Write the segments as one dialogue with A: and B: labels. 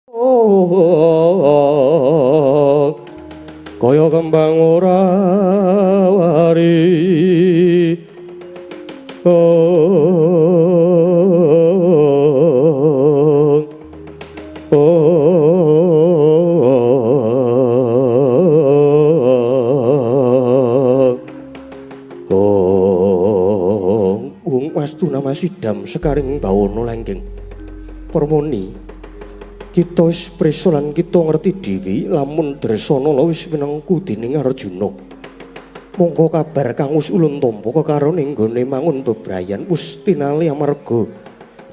A: Oh, kaya kembang ora wari. Oh, oh, oh, wong wastuna masidam sekaring bawana langgeng. Permoni kita wis prisa lan kita ngerti dhewe lamun Dresanala wis minangku dening Arjuna. Mongko kabar kang wis ulun tampa kekarone nggone mangun bebrayan wis tinali amarga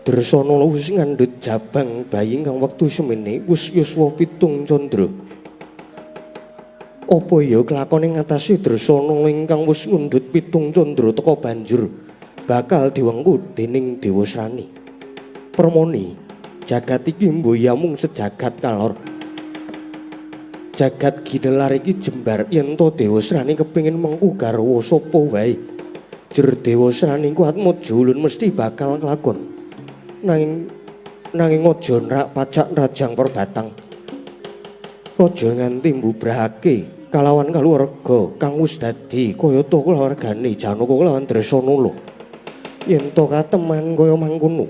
A: Dresanala wis ngandhut jabang bayi kang wektu semene wis yuswa 7 candra. Apa ya kelakone ngatasi Dresanala ingkang wis ngundhut 7 candra teka banjur bakal diwengku dening Dewasrani. Permoni, jagat iki mboya mung sejagat kalor. Jagat ginelar iki jembar yen to Dewasrani kepengin mengku garwa sapa wae. Jer Dewasrani ku atmaja ulun mesti bakal kelakon. Nanging aja nrak pacak rajang perbatang. Aja nganti mbubrahake kalawan kaluwarga kang wis dadi kayata kulawargane Janaka kelawan Dresanala. Yen to kateman kaya mangkono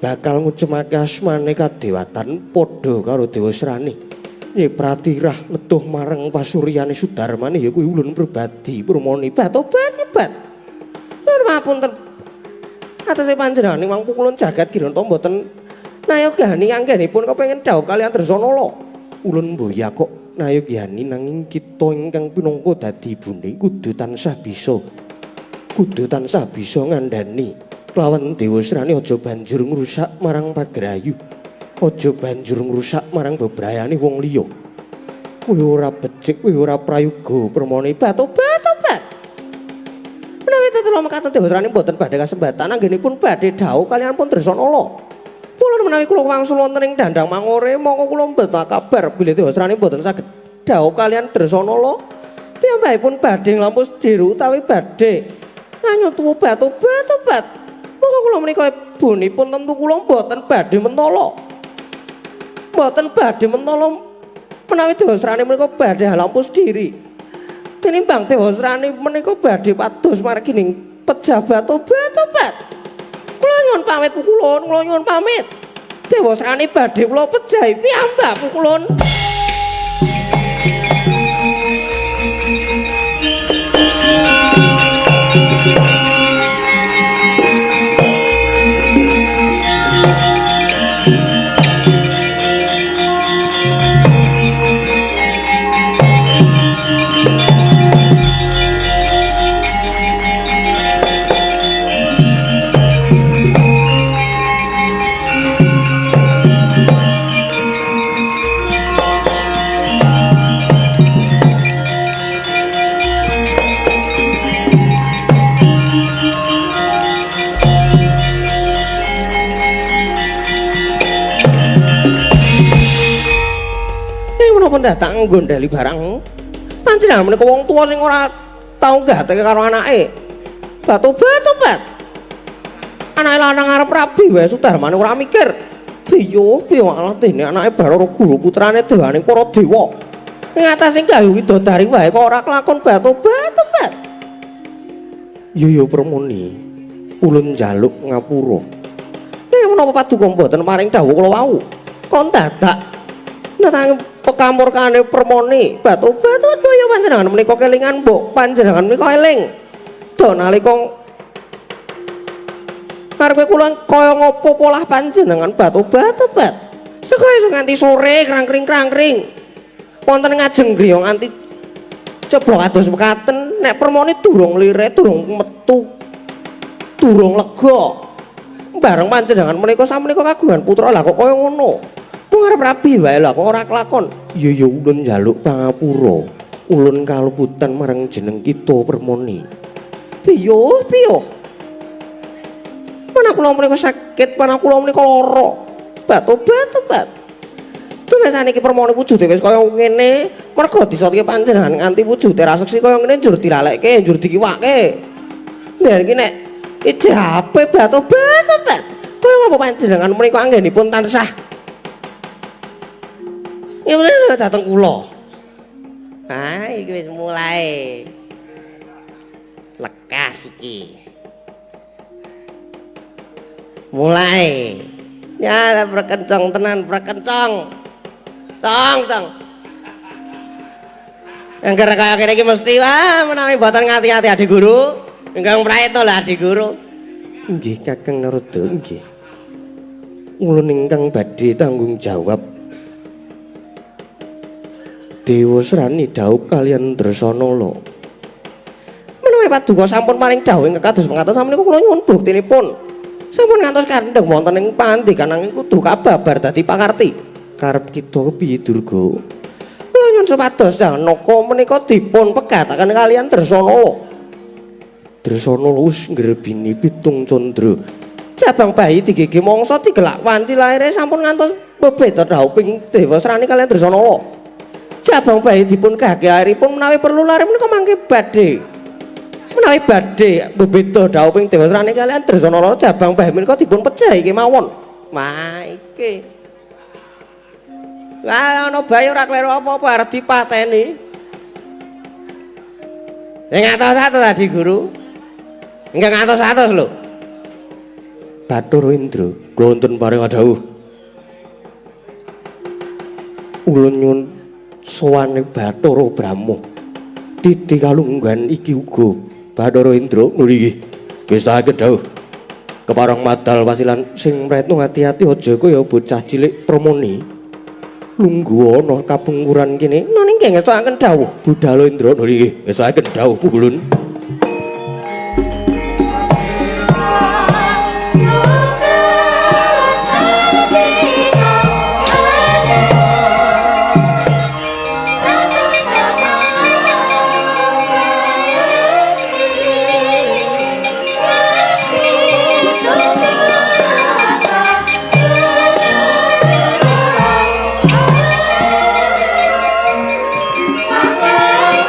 A: bakal ngucemake asmane kadewatan padha karo Dewasrani. Nyepratirah letuh marang pasuryane Sudarmane ya kuwi ulun pribadi Permoni. Batobat hebat. Nuwun papunten. Atase panjenengane mangku kula jagat kiranta mboten nayogani anggenipun kepengin dhawuh kaliyan Dresanala. Ulun mboya kok nayogyani nanging kita ingkang pinangka dadi ibune kudu tansah bisa. Kudu tansah bisa ngandhani kelawan Dewasrani aja banjur ngrusak marang pagrayu. Aja banjur ngrusak marang bebrayane wong liya. Kuwi ora becik, kuwi ora prayoga Permoni. Batobat-tobat. Menawi tetela mekaten Dewasrani mboten badhe kasembatan anggenipun badhe dhawuh kaliyan pun Dresanala. Kula menawi kula wangsul wonten ing dandang mangore mongko kula mboten kabar bilih Dewasrani mboten saged dhawuh kaliyan Dresanala. Piyambakipun badhe nglampus diru utawi badhe nganyutu batobat-tobat. Mongko kula menika ibunipun tentu kula mboten badhe mentala. Mboten badhe mentala menawi Dewasrani menika badhe halampus diri. Tinimbang Dewasrani menika badhe pados margi pejabat obat-obat. Kula nyuwun pamit pukulun, kula nyuwun pamit. Dewasrani badhe kula pejahi piyambak pukulun. Datang nggondheli barang panjenengan menika wong tuwa sing ora tau gateke karo anake. Batobat-tobat. Anake lanang arep rabi wae Sudarmane ora mikir. Piye piye Allah dene anake Bathara Guru putrane dewaning para dewa. Ing atase gayu widodari wae kok ora kelakon batobat-tobat. Yo yo Permoni, ulun njaluk ngapura. Nggih menapa paduka mboten paring dawuh kula wau. Kon dadak datang pekamurkane Permoni. Batobat kaya panjenengan menika kelingan mbok panjenengan menika eling. Do nalika ngarepe kula kaya ngopo polah panjenengan batobat-tobat. Saka iso nganti sore krangkring-krangkring. Wonten ngajeng griya nganti ceblok ados mekaten nek Permoni durung lire, durung metu, durung lega. Bareng panjenengan menika samenika kagungan putra lah kok kaya ngono. Wong arep rabi wae lah kok ora kelakon. Ya ya ulun njaluk pangapura. Ulun kaluputan marang jeneng kita Permoni. Piye piye? Mana kula menika sakit, mana kula menika lara. Batobat-tobat. Tuh saniki Permoni wujude wis kaya ngene, mergo disotke panjenengan nganti wujude ra seksi kaya ngene njur dilalekke, njur dikiwake. Lha iki nek ijape batobat-tobat. Kaya ngapa panjenengan menika anggenipun tansah Ya meneh dateng kula. Ah, iki wis mulai. Lekas iki. Mulai. Ya prekencong tenan, prekencong. Cong, cong. Angger kaya kene iki mesti wah menawi mboten ngati-ati Adi Guru. Ingkang praetno lho Adi Guru. Nggih Kakang Narada nggih. Ulun ingkang badhe tanggung jawab. Dewasrani dhaup kaliyan Dresanala. Menawi paduka sampun paring dhawuh ingkang kados mekaten samenika kula nyuwun buktinipun. Sampun ngantos kandheng wonten ing pandikan nanging kudu kababar dadi pakarti. Karep kita piye Durga? Kula nyuwun supados Janaka menika dipun pegataken kaliyan Dresanala. Dresanala wis ngrebini pitung candra. Jabang bayi digege mangsa digelak wanci laire sampun ngantos bebeda dhauping Dewasrani kaliyan Dresanala. Jabang bayi dipun gage airipun menawi perlu lare menika mangke badhe. Menawi badhe bebeda dhauping Dewasrani kaliyan Dresanala jabang bayi menika dipun pejahi kemawon. Wah iki. Wah ana bayi ora kleru apa-apa arep dipateni. Sing atos-atos Adi Guru. Ingkang atos-atos lho. Bathara Indra, kula wonten paring dawuh. Ulun nyuwun sowane Bathara Brahma. Titi kalungguhan iki uga Bathara Indra nggih. Ngesaken dawuh. Kepareng madal wasilan sing mretno ati-ati aja kaya bocah cilik Pramoni. Lungguh ana kapungkuran kene. Nanging nggih ngestokaken dawuh Budala Indra nggih. Ngestokaken dawuh ulun.
B: Sampai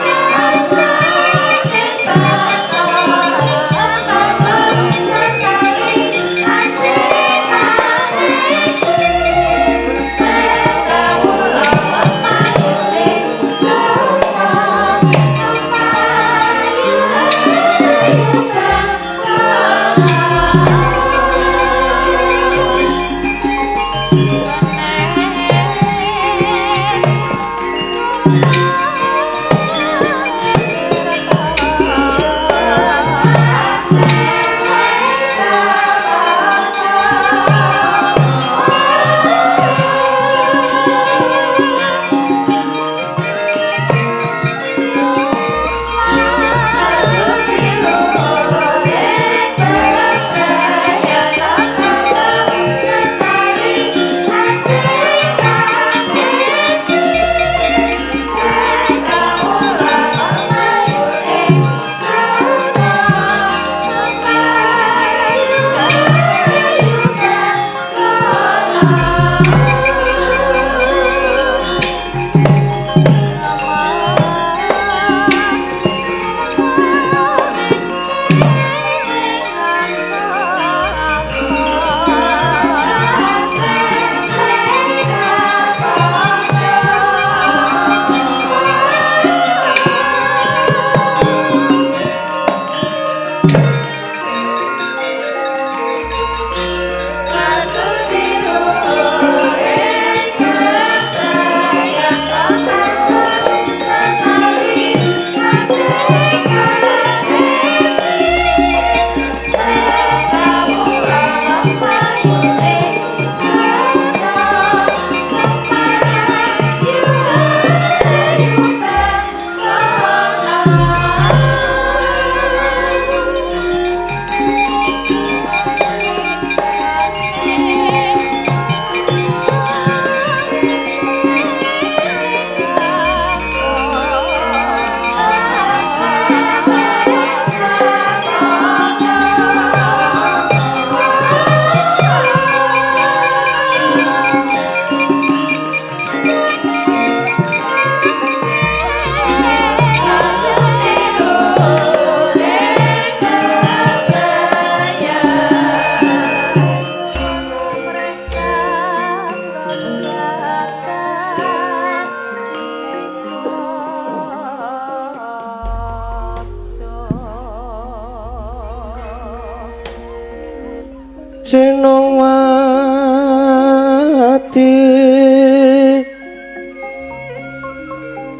A: Senongwati,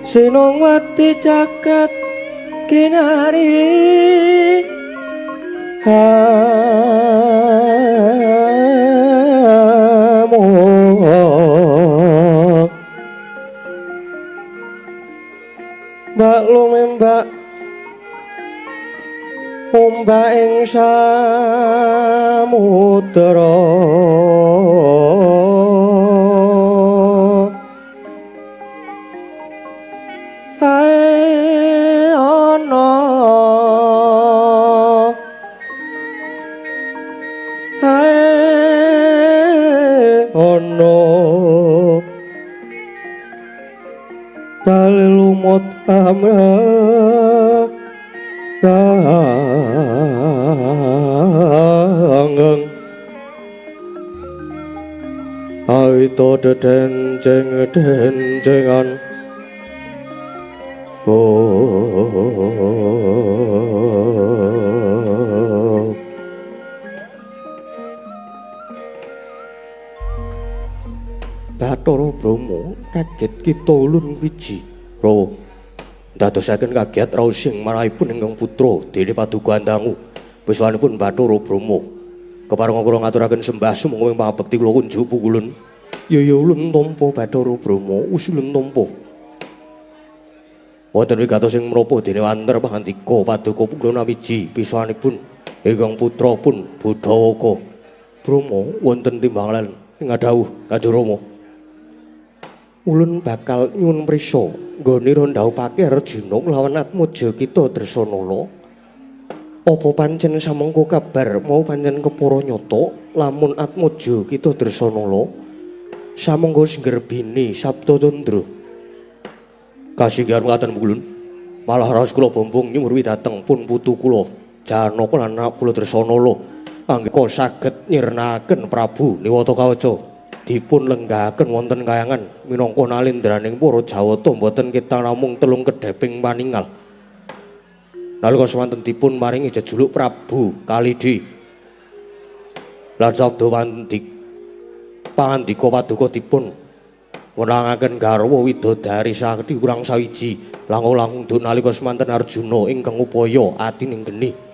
A: Senongwati jagat kinari. Mbak lumembak ombak ing samudra. Ae ana, ae ana bali lumut amra kangeng awito dedenceng dencengan. Oh, Bathara Brahma kaget kita ulun wiji. Rawa ndadosaken kaget raos sing marahipun ingkang putra dene paduka Andangu. Wiswanipun Bathara Brahma. Keparenga kula ngaturaken sembah sumangga ing pangabekti kula kunjuk pukulun. Ya ya ulun tampa Bathara Brahma, usulun tampa. Wonten wigatos ing mrapa dene wanter pangandika paduka pukulun awiji piswanipun ingkang putra pun Budawaka. Brahma wonten timbangan ing dawuh Kanjeng Rama. Ulun bakal nyuwun prisa nggone ndhawuhake Arjuna lawan Atmaja kita Dresanala. Apa pancen samengko kabar mau pancen kepara nyata lamun Atmaja kita Dresanala samengko senggerbini Sabta Candra. Kasinggihan mekaten ulun. Malah raos kula bombong nyumurwi dhateng pun putu kula Janaka lan anak kula Dresanala anggeka saged nyirnaken Prabu Niwatakawaca. Dipun lenggahaken wonten kayangan minangka nalindraning para Jawata mboten kita namung telung kedheping paningal. Nalika semanten dipun paringi jejuluk Prabu Kalidi. Lan sabda pangandika paduka dipun wenangaken garwa widodari sakti kurang sawiji langkung-langkung duk nalika semanten Arjuna ingkang upaya atining geni.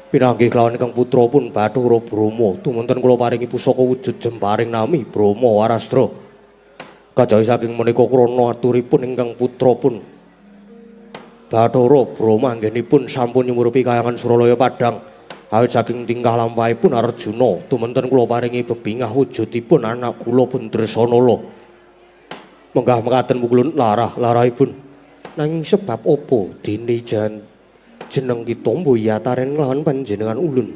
A: Pinanggih kelawan ingkang putra pun Bathara Brahma tumunten kula paringi pusaka wujud jemparing nami Brahma Warastra. Kajawi saking menika krana aturipun ingkang putra pun Bathara Brahma anggenipun sampun nyumurupi kayangan Suralaya Padang. Awit saking tingkah lampahipun Arjuna tumunten kula paringi bebingah wujudipun anak kula pun Dresanala. Menggah mekaten pukulun larah-larahipun. Nanging sebab apa dene jan jeneng kita mboya taren lawan panjenengan ulun.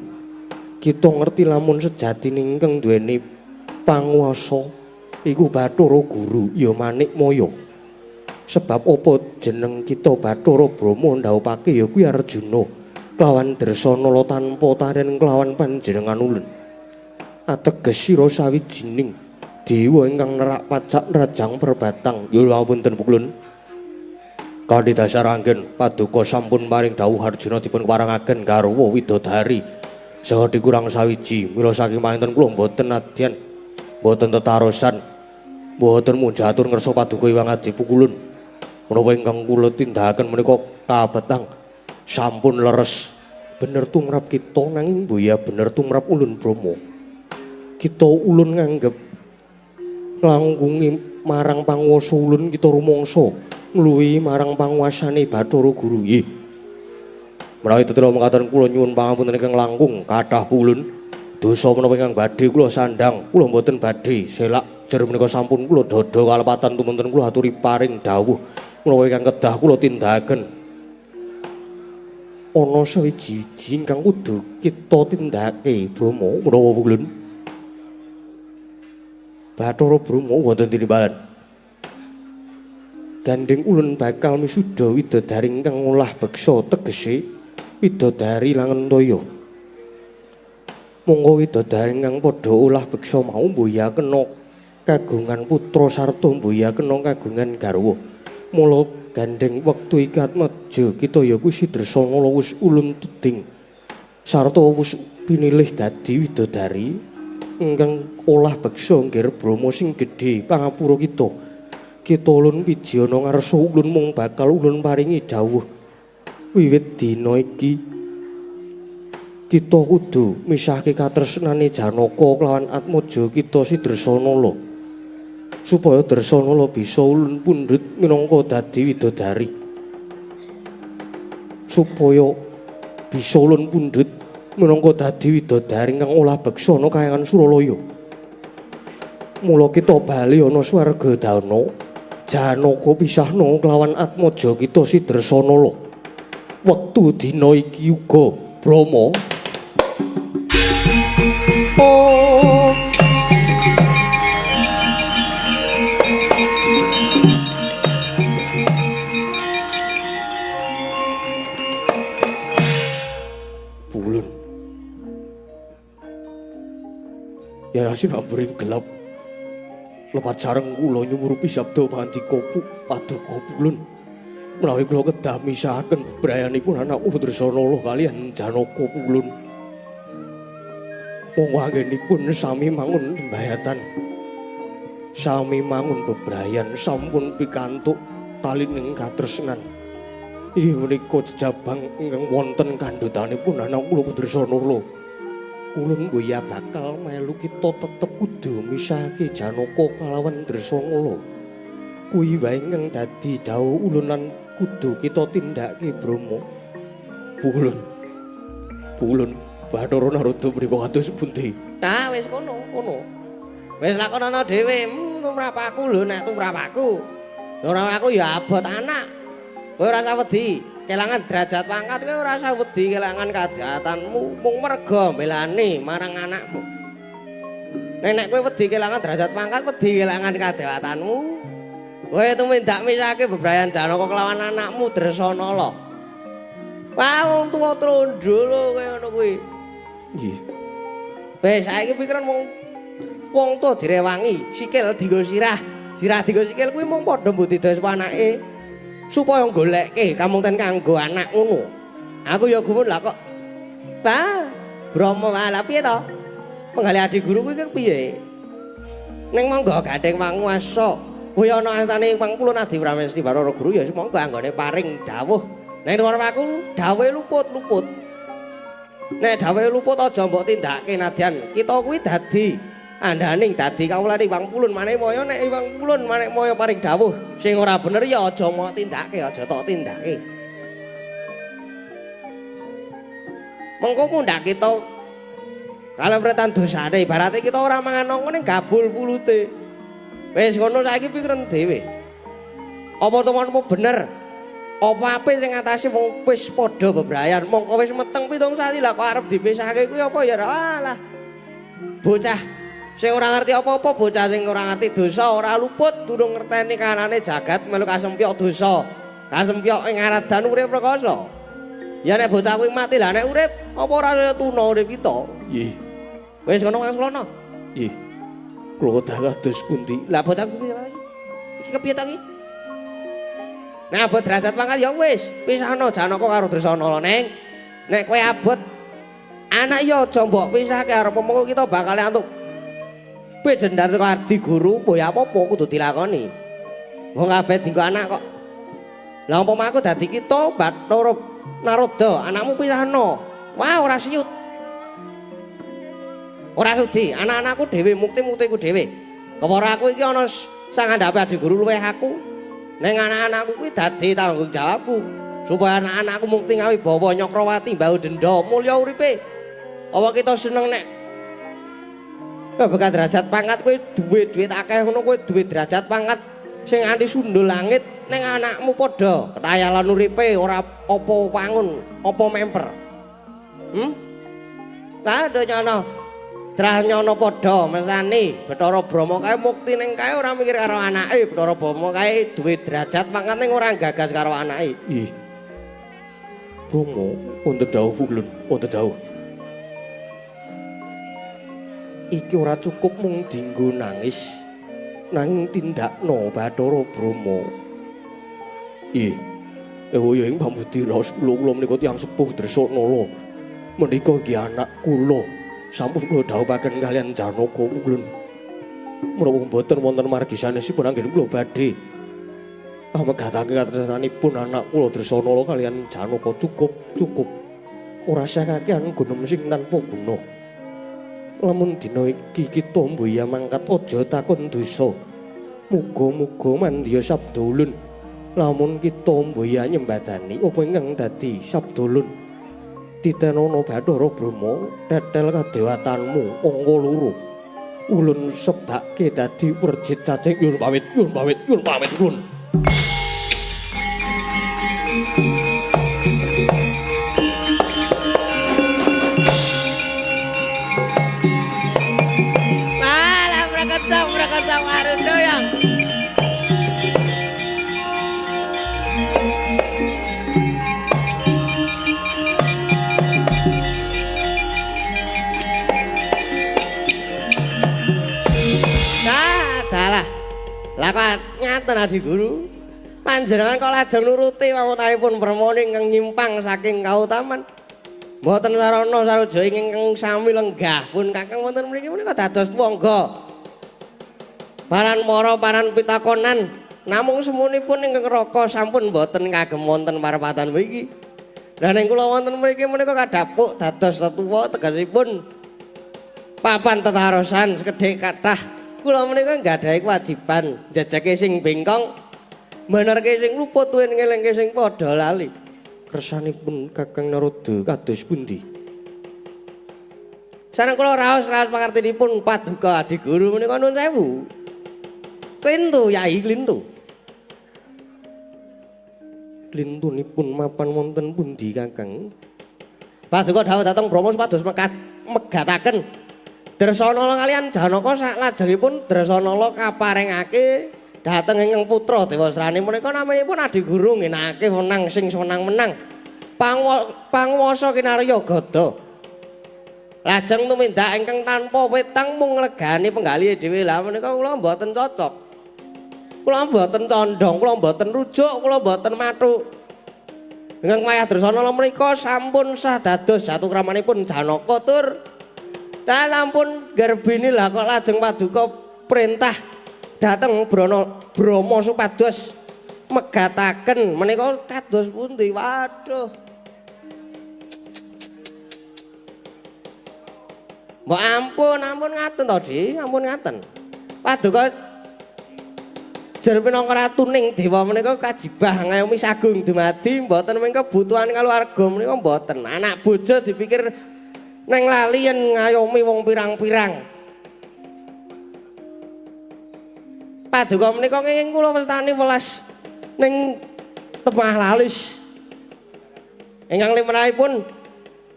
A: Kita ngerti lamun sejatine ingkang duweni panguwasa iku Bathara Guru ya Manikmaya. Sebab apa jeneng kita Bathara Brahma ndhawuhake ya kuwi Arjuna kelawan Dresanala tanpa taren kelawan panjenengan ulun. Ateges sira sawijining dewa ingkang nerak pacak rajang perbatang. Ya ngapunten pukulun. Kanthi dasar anggen paduka sampun paring dawuh Arjuna dipun parangaken garwa widodari saha dikurang sawiji. Mila saking panginten kula mboten nadyan, mboten tetarosan, mboten munjatur ngersa paduka Iwang Adi pukulun. Menapa ingkang kula tindakaken menika kabetang sampun leres. Bener tumrap kita nanging mboya bener tumrap ulun Brahma. Kita ulun nganggep nglangkungi marang panguwasa ulun kita rumangsa ngluwihi marang panguwasane Bathara Guru. Nggih. Menawi tetela mekaten kula nyuwun pangapunten ingkang langkung kathah pulun. Dosa menapa ingkang badhe kula sandhang, kula mboten badhe selak jer menika sampun kula dada kalepatan tumunten kula aturi paring dawuh menapa ingkang kedah kula tindakaken. Ana sawiji-wiji ingkang kudu kita tindakake Brahma menapa pulun. Bathara Brahma wonten tinimbalan. Gandeng ulun bakal misuda widodari ingkang ngolah beksa tegese widodari Langentaya. Monggo widodari ingkang padha olah beksa mau mboya kena kagungan putra sarta mboya kena kagungan garwa. Mula gandeng wektu iki Atmaja kita ya kuwi si Dresanala wis ulun tuding. Sarta wis pinilih dadi widodari ingkang olah beksa nggir Brahma sing gedhe pangapura kita. Kita ulun wijana ngarsa ulun mung bakal ulun paringi dawuh. Wiwit dina iki kita kudu misahke katresnane Janaka kelawan atmaja kita si Dresanala. Supaya Dresanala bisa ulun pundhut minangka dadi widodari. Supaya bisa ulun pundhut minangka dadi widodari ingkang olah beksa ana kayangan Suralaya. Mula kita bali ana swarga dana, Janaka pisahna kelawan atmaja kita si Dresanala. Wektu dina iki uga Brahma. Oh. Pulun. Ya sinamburing gelap. Lepat sareng kula nyumurupi sabda pandika paduka pulun. Menawi kula kedah misahaken bebrayanipun anak kula Dresanala kaliyan Janaka pulun. Monggo anggenipun sami mangun sembayatan. Sami mangun bebrayan sampun pikantuk talining katresnan. Inggih menika jejabang ingkang wonten kandhutanipun anak kula Dresanala. Ulun mboya bakal melu kita tetep kudu misahake Janaka kalawan Dresanala. Kuwi wae ingkang dadi dawuh ulun lan kudu kita tindakake Brahma. Pulun. Pulun Bathara Narada mriku kados pundi?
B: Ah wis kono, kono. Wis lakonana dhewe, tumrap aku lho nek tumrap aku. Tumrap aku ya abot anak. Kowe ora usah wedi kelangan derajat pangkat, kowe ora usah wedi kelangan kajahatanmu mung merga mbelani marang anakmu. Nek nek kowe wedi kelangan derajat pangkat, wedi kelangan kajahatanmu. Kowe tumindak misake bebrayan Janaka kelawan anakmu Dresanala. Wah, wong tuwa trondo lho kowe ngono kuwi.
A: Nggih.
B: Wis saiki pikiran wong tuwa direwangi, sikil dienggo sirah, sirah dienggo sikil kuwi mung padha mbudidaya anake supaya goleke kamungten kanggo anak ngono. Aku ya gumun lah kok. Bah, Brahma wae piye to? Penggalih adi guru kuwi piye? Ning monggo gandeng panguwasa. Kuwi ana astane Pangpulun Adi Pramesti Bathara Guru ya monggo anggone paring dawuh. Nek nuwun aku dawuhe luput-luput. Nek dawuhe luput aja mbok tindakake nadyan. Kita kuwi dadi andaning dadi kawulane Pangpulun Manikmaya, nek Pangpulun Manikmaya paring dawuh sing ora bener ya aja mbok tindakake, aja tok tindakake. Mengko mundhak kita kalemretan dosane, ibarate kita ora mangan nangka ning gabul pulute. Wis ngono saiki pikiran dhewe. Apa temanmu bener? Apa apik sing ngatasi wong wis padha bebrayan, mongko wis meteng 7 sasi lah kok arep dipisahke kuwi apa ya alah. Bocah sing ora ngerti apa-apa, bocah sing ora ngerti dosa, ora luput durung ngerteni kanane jagat melu kasempyok dosa. Kasempyok ing aradan urip rekoso. Ya nek bocah kuwi mati lah nek urip apa ora kaya tuna urip kita.
A: Nggih.
B: Wis ngono Kang Sulono.
A: Nggih. Kula kados pundi?
B: Lah bocah kuwi iki kepiye ta iki? Nek abot derajat pangkat ya wis, pisahno Janaka karo Dresanala neng. Nek kowe abot anak ya aja mbok pisahke arep mengko kita bakal antuk pejendar saka adi guru, mbok ya apa-apa kudu dilakoni. Wong kabeh dienggo anak kok. Lah umpama aku dadi kita Bathara Narada, anakmu pisahno. Wah ora siut. Ora sudi, anak-anakku dhewe mukti-muktiku dhewe. Kepara aku iki ana sangandhape adi guru luwih aku. Ning anak-anakku kuwi dadi tanggung jawabku supaya anak-anakku mukti ngawibawa Nyakrawati mbau denda mulya uripe. Apa kita seneng nek bekan derajat pangkat kowe duwe duit akeh ngono kowe duwe derajat pangkat sing anti sundul langit ning anakmu padha ketayalan uripe ora apa wangun, apa memper. Lah nyono Trah nyono padha mesane Bathara Brahma kae mukti ning kae ora mikir karo anake. Bathara Brahma kae duwe derajat pangkat ning ora gagas karo anake.
A: Nggih. Brahma wonten dawuh ulun, wonten dawuh. Iki ora cukup mung dienggo nangis, nanging tindakno Bathara Brahma. Nggih. Ewa ya ing pambudi raos kula, kula menika tiyang sepuh Dresanala. Menika nggih anak kula sampun kula dhawuhaken kaliyan Janaka ulun. Menapa mboten wonten margi sanesipun anggen kula badhe amegatake katresnanipun anak kula Dresanala kaliyan Janaka. Cukup, cukup. Ora sah kakehan gunem sing tanpa guna. Lamun dina iki kita mbuya mangkat aja takon dosa. Muga-muga mandya sabda ulun. Lamun kita mbuya nyembadani apa ingkang dadi sabda ulun. Titenono Bathara Brahma tetel kadewatanmu angka loro. Ulun sebake dadi werjit cacing. Nyuwun pamit, nyuwun pamit, nyuwun pamit ulun.
B: Malah mrekecong arundo yang. Dalah. Lah kok ngaten Adi Guru? Panjenengan kok lajeng nuruti wawutanipun Brahmana ingkang nyimpang saking kautaman. Mboten sarana saruja ingkang sami lenggah pun kakang wonten mriki menika dados twangga. Paran mara paran pitakonan namung semunipun ingkang raka sampun mboten kagem wonten parepatan mriki. Lah ning kula wonten mriki menika kadhapuk dados tetuwa tegesipun papan tetarosan sekedhik kathah. Kula menika nggadahi kewajiban njajake sing bengkong, benerke sing luput tuwin ngelingke sing padha lali.
A: Kersanipun Kakang Narada kados pundi?
B: Sareng kula raos-raos pangartinipun paduka Adi Guru menika nuwun sewu. Klintu Yai, klintu.
A: Klintunipun mapan wonten pundi Kakang?
B: Paduka dawuh dhateng Brahma supados megataken Dresanala kaliyan Janaka saklajengipun Dresanala kaparengake dhateng ingkang putra Dewasrani menika naminipun Adi Guru ngenake wenang sing senang-menang panguwasa kinarya gada. Lajeng tumindak ingkang tanpa wetang mung nglegani penggalihe dhewe. Lah menika kula mboten cocok. Kula mboten condong, kula mboten rujuk, kula mboten mathuk. Ingkang mayah Dresanala menika sampun sah dados jatuh kramanipun Janaka tur. Lah sampun gerbini lah kok lajeng paduka perintah dhateng Brahma supados megataken menika kados pundi? Waduh. Mbok ampun, ampun ngaten to, Di, ampun ngaten. Paduka jer pinangka ratuning dewa menika kajibah ngayomi sagung dumadi mboten mung kebutuhan keluarga menika mboten. Anak bojo dipikir neng lali yen ngayomi wong pirang-pirang. Paduka menika ngenging kula wastani welas ning temah lalis. Ingkang limrahipun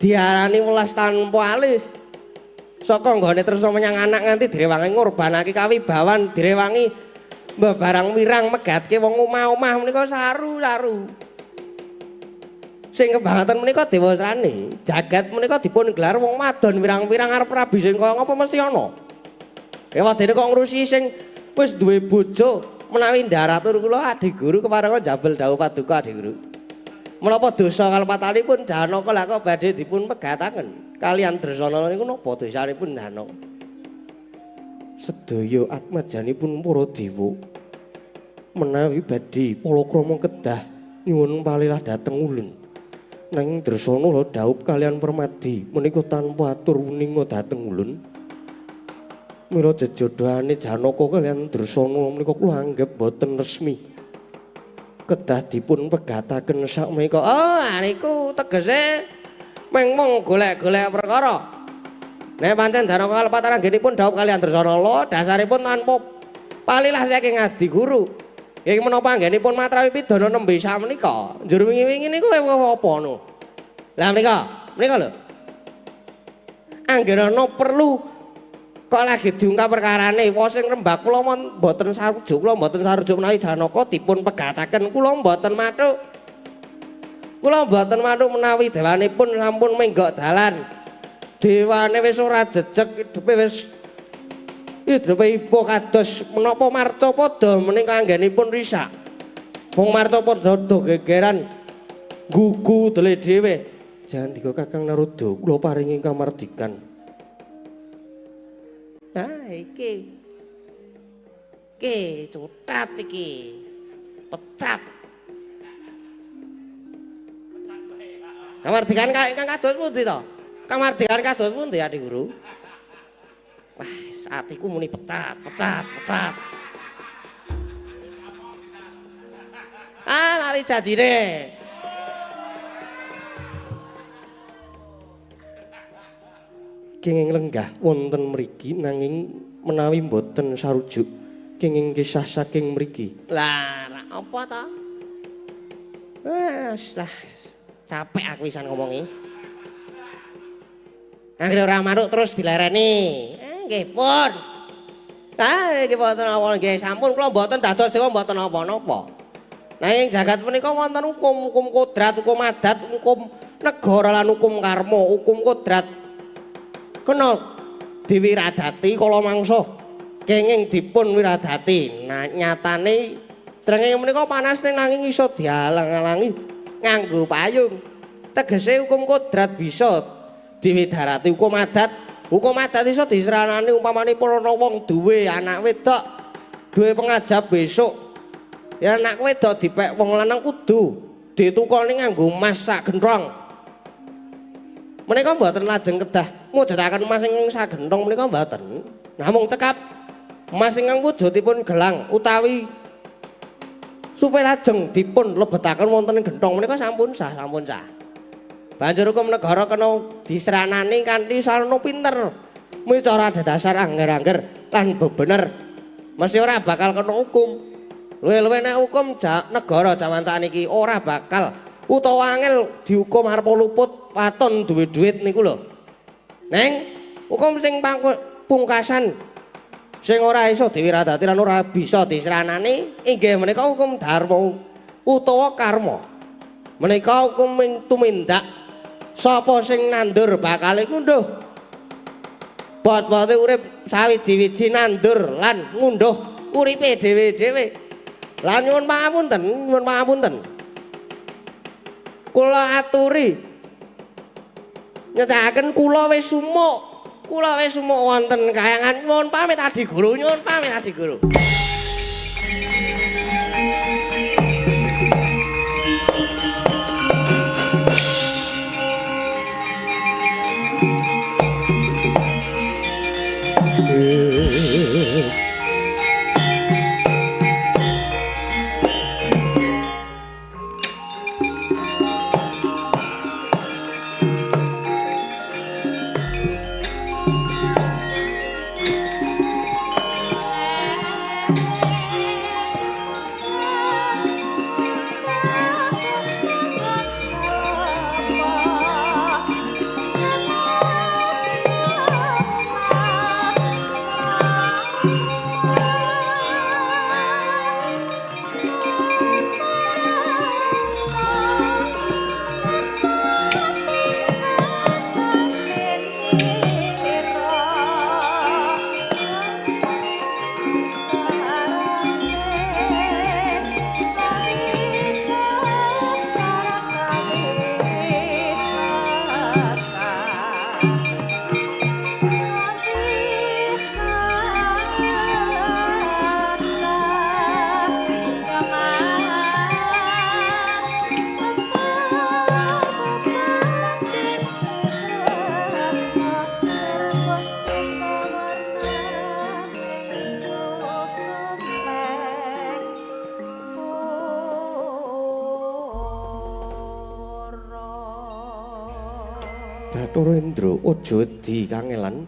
B: diarani welas tanpa alis. Saka nggone tresna menyang anak nganti direwangi ngorbanake kawibawan, direwangi mbebarang wirang megatke wong omah-omah menika saru-saru. Sing kebangetan menika dewasane, jagat menika dipun gelar wong wadon wirang-wirang arep rabi sing kaya ngapa mesti ana. Ewadene kok ngurusi sing wis duwe bojo menawi ndaratur kula Adi Guru keparenga jabel dawuh paduka Adi Guru. Menapa dosa kalpatanipun Janaka lha kok badhe dipun pegataken kaliyan Dresanala niku napa dosanipun Janaka?
A: Sedaya atmajanipun para dewa menawi badhe palakrama kedah nyuwun palilah dhateng ulun. Nanging Dresanala dhaup kaliyan Permadi menika tanpa atur wuninga dhateng ulun. Mila jejodohane Janaka kaliyan Dresanala menika kula anggep boten resmi. Kedah dipun pegataken sakmenika.
B: Oh, niku tegese mung golek-golek perkara. Nek pancen Janaka kalepatan anggenipun dhaup kaliyan Dresanala dasaripun tanpa palilah saking Adi Guru. Nggih menapa anggenipun matrawi pidana nembe sakmenika. Njur wingi-wingi niku apa no? Lah menika, menika lho. Anggen ana perlu kok lagi diungkap perkarane, wong sing rembak kula mboten sarujuk, kula mboten sarujuk menawi Janaka dipun pegataken, kula mboten mathuk. Kula mboten mathuk menawi dewanipun sampun menggok dalan. Dewane wis ora jejeg, hidupe wis hidupe ibu kados menapa marcapada menika anggenipun risak. Wong marcapada do gegeran gugu dele dhewe.
A: Jandika Kakang Narada kula paringi kamardikan.
B: Nah iki. Iki cutat iki. Pecat. Kamardikan ingkang kados pundi to? Kamardikan kados pundi Adi Guru? Wah, atiku muni pecat, pecat, pecat. Ah, lali janjine.
A: Kenging lenggah wonten mriki nanging menawi mboten sarujuk kenging kisah saking mriki.
B: Lah, apa to? Wes lah, capek aku isan ngomongi. Anggere ora manuk terus dilereni. Nggih pun. Ah, nggih mboten napa nggih sampun kula mboten dados dewa mboten napa-napa. Nanging jagat punika wonten hukum, hukum kodrat, hukum adat, hukum negara lan hukum karma, hukum kodrat. Kena diwiradati kala mangsa kenging dipun wiradati. Nah, nyatane srengenge menika panas nanging iso dialang-alangi nganggo payung. Tegese hukum kodrat bisa diwidarati hukum adat. Hukum adat iso disranani umpamane para wong duwe anak wedok, duwe pengajap besok. Ya anak wedok dipek wong lanang kudu ditukoni nganggo emas sak genthong. Menika mboten lajeng kedah mujudaken emas ingkang sagenthong menika mboten. Namung cekap emas ingkang wujudipun gelang utawi supaya lajeng dipun lebetaken wonten ing genthong menika sampun sah, sampun sah. Banjur hukum negara kena disranani kanthi sarana pinter, micara dhasar angger-angger lan bebener. Mesti ora bakal kena hukum. Luwih-luwih nek hukum negara jaman sakniki ora bakal utawa angel dihukum arep luput waton duwe duit niku lho. Neng hukum sing pungkasan sing ora iso diwiradati lan ora bisa disranani inggih menika hukum dharma utawa karma. Menika hukum tumindak sapa sing nandur bakal ngunduh. Bot-bote urip sawiji-wiji nandur lan ngunduh uripe dhewe-dhewe. Lan nyuwun pangapunten, nyuwun pangapunten. Kula aturi nyetakaken kula wis sumuk. Kula wis sumuk wonten kayangan. Nyuwun pamit Adi Guru, nyuwun pamit Adi Guru.
A: Bathara Indra aja wedi kangelan.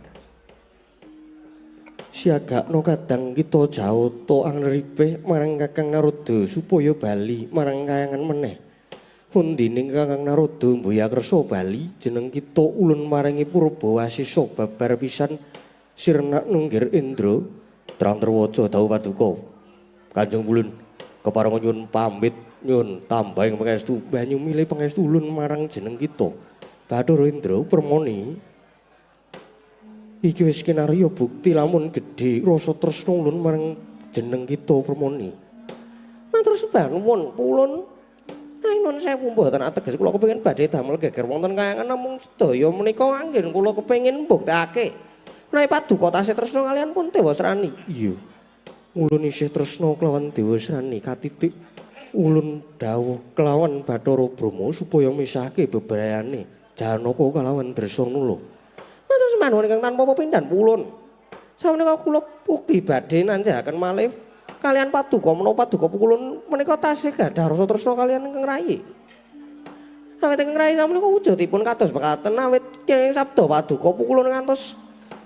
A: Siagakno kadang kita jawata angripih marang Kakang Narada supaya bali marang kayangan meneh. Pundining Kakang Narada mboya kersa bali jeneng kita ulun maringi purba wasisa babar pisan sirna nunggir Indra. Terang terwaca dawuh paduka Kanjeng Ulun keparenga nyuwun pamit nyuwun tambahing pangestu banyu milih pangestu ulun marang jeneng kita. Bathara Indra permoni iki wis kinarya bukti lamun gedhe rasa tresna ulun marang jeneng kita permoni. Matur sembah nuwun ulun
B: Nanging nuwun sewu mboten ateges kula kepengin badhe damel geger wonten kayangan namung sedaya menika anggen kula kepengin mbuktekake. Menawi paduka tasih tresna kaliyan pun Dewasrani.
A: Iya. Ulun isih tresna kelawan Dewasrani katitik ulun dawuh kelawan Bathara Brahma supaya misahke bebrayane Janaka kalawan Dresanula.
B: Matur sembah nuwun ingkang tanpa pepindhan ulun. Sameneika kula ugi badhe nanjahaken malih kaliyan paduka menapa paduka pukulun menika tasih gadah rasa tresna kaliyan ingkang rayi. Awit ingkang rayi sameneika wujudipun kados mekaten awit kenging sabda paduka pukulun ngantos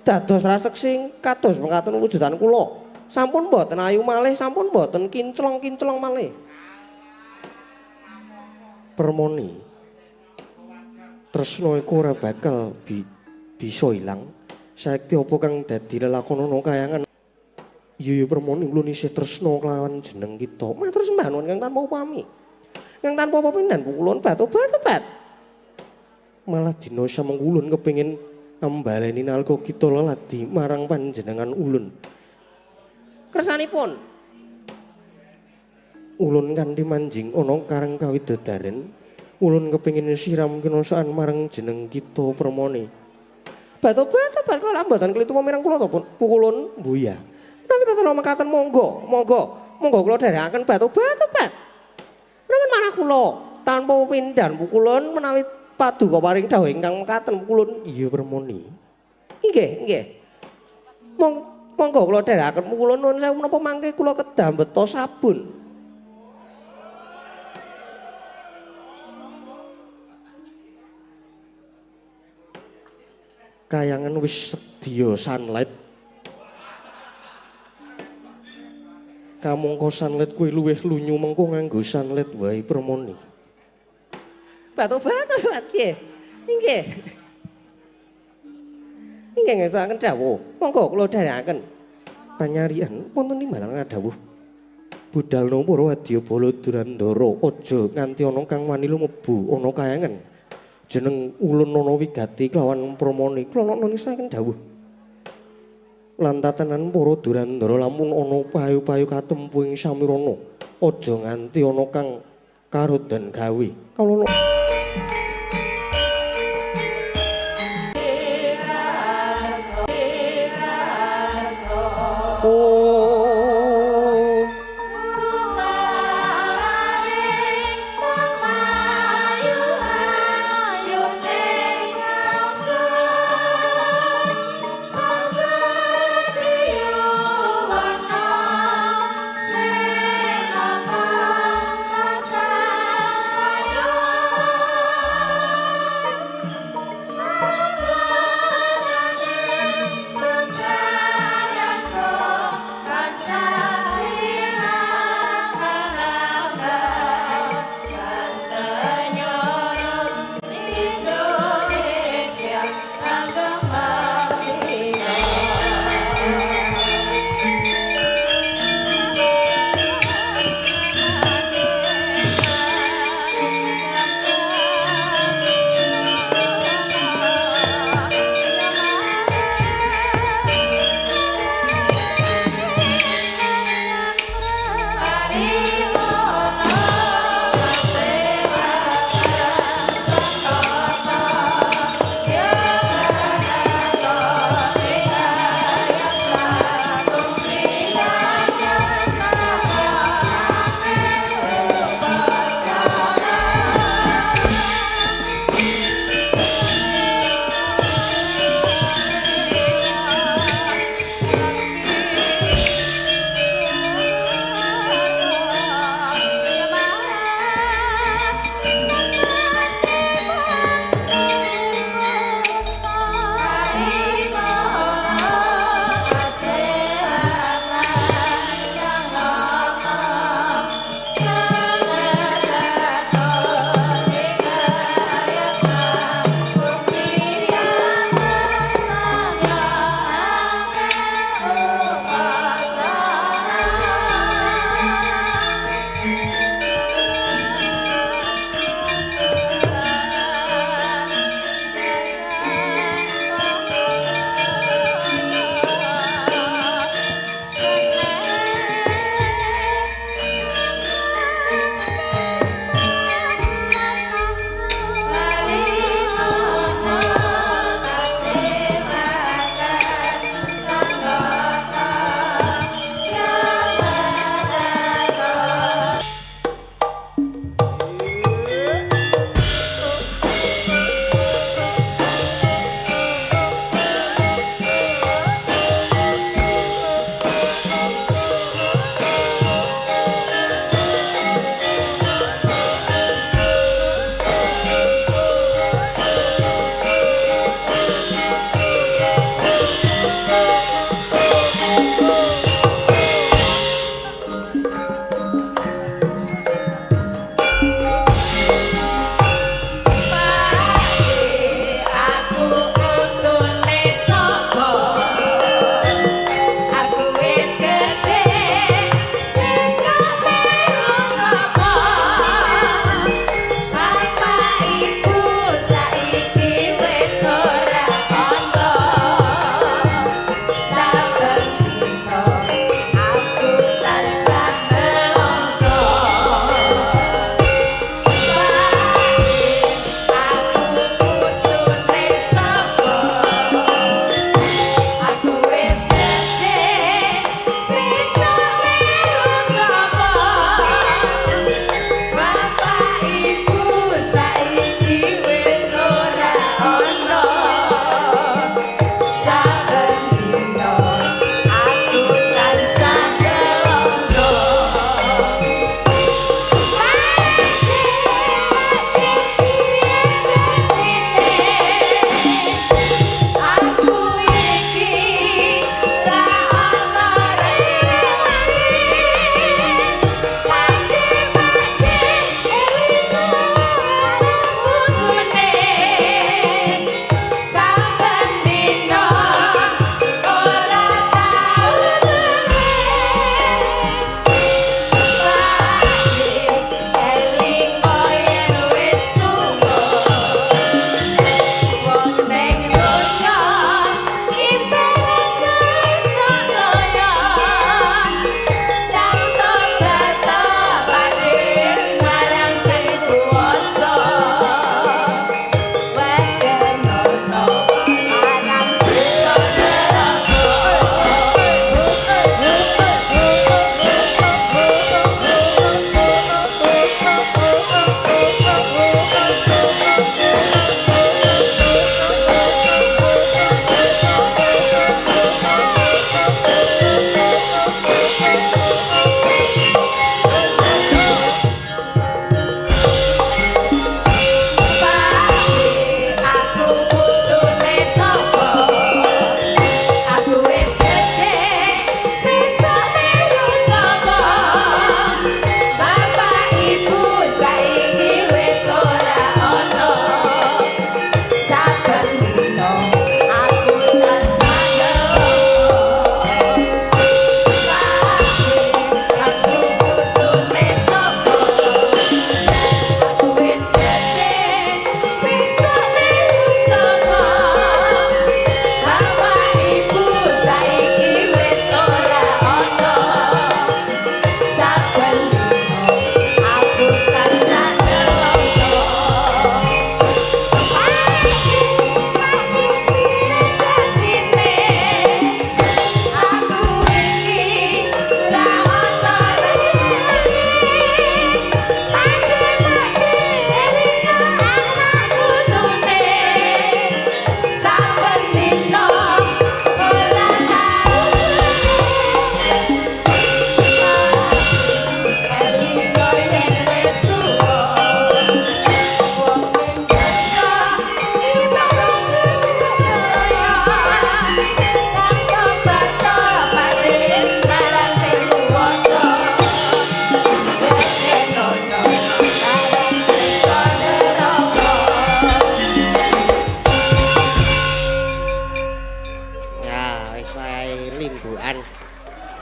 B: dados raseksi kados mekaten wujudan kula. Sampun boten ayu malih, sampun boten kinclong-kinclong malih.
A: Permoni tresna iku ora bakal bisa ilang. Saekti apa kang dadi lelakon ana kayangan? Iya ya Permoni ulun isih tresna kelawan jeneng kita.
B: Matur sembah nuwun kang tanpa upami. Kang tanpa pepindhan pukulun bat-obat-obat.
A: Malah dina sameng ulun kepengin ambaleni nalika kita leladi marang panjenengan ulun.
B: Kersanipun
A: ulun kanthi manjing ana karang kawidodaren, ulun kepengin siram kinosaan marang jeneng kita Permoni.
B: Bat-obat-obat kula mboten klitu mireng kula to pukulun
A: buya.
B: Menawi tetela mekaten monggo, monggo, monggo kula dherekaken bat-obat-obat. Menawi manah kula tanpa pepindhan pukulun menawi paduka paring dawuh ingkang mekaten pukulun.
A: Iya Permoni.
B: Nggih, nggih. Monggo kula dherekaken pukulun nuwun sewu menapa mangke kula kedah beto sabun.
A: Kayangan wis sedya sunlight. Kamangka sunlight kuwi luwih lunyu mengko nganggo sunlight wae Permoni.
B: Batu-batu nggih. Nggih. Nggih ngersakaken dawuh. Monggo kula dherekaken.
A: Panyarian wonten timbalan dawuh. Budalna para wadyabala Durandara aja nganti ana kang wani lumebu ana kayangan. Jeneng ulun ana wigati kelawan Permoni. Kula ngersakaken dawuh. Lan tatanan para Durandara lamun ana payu-payu katempu ing samirana aja nganti ana kang karodan gawe. Kawula
C: Sayang.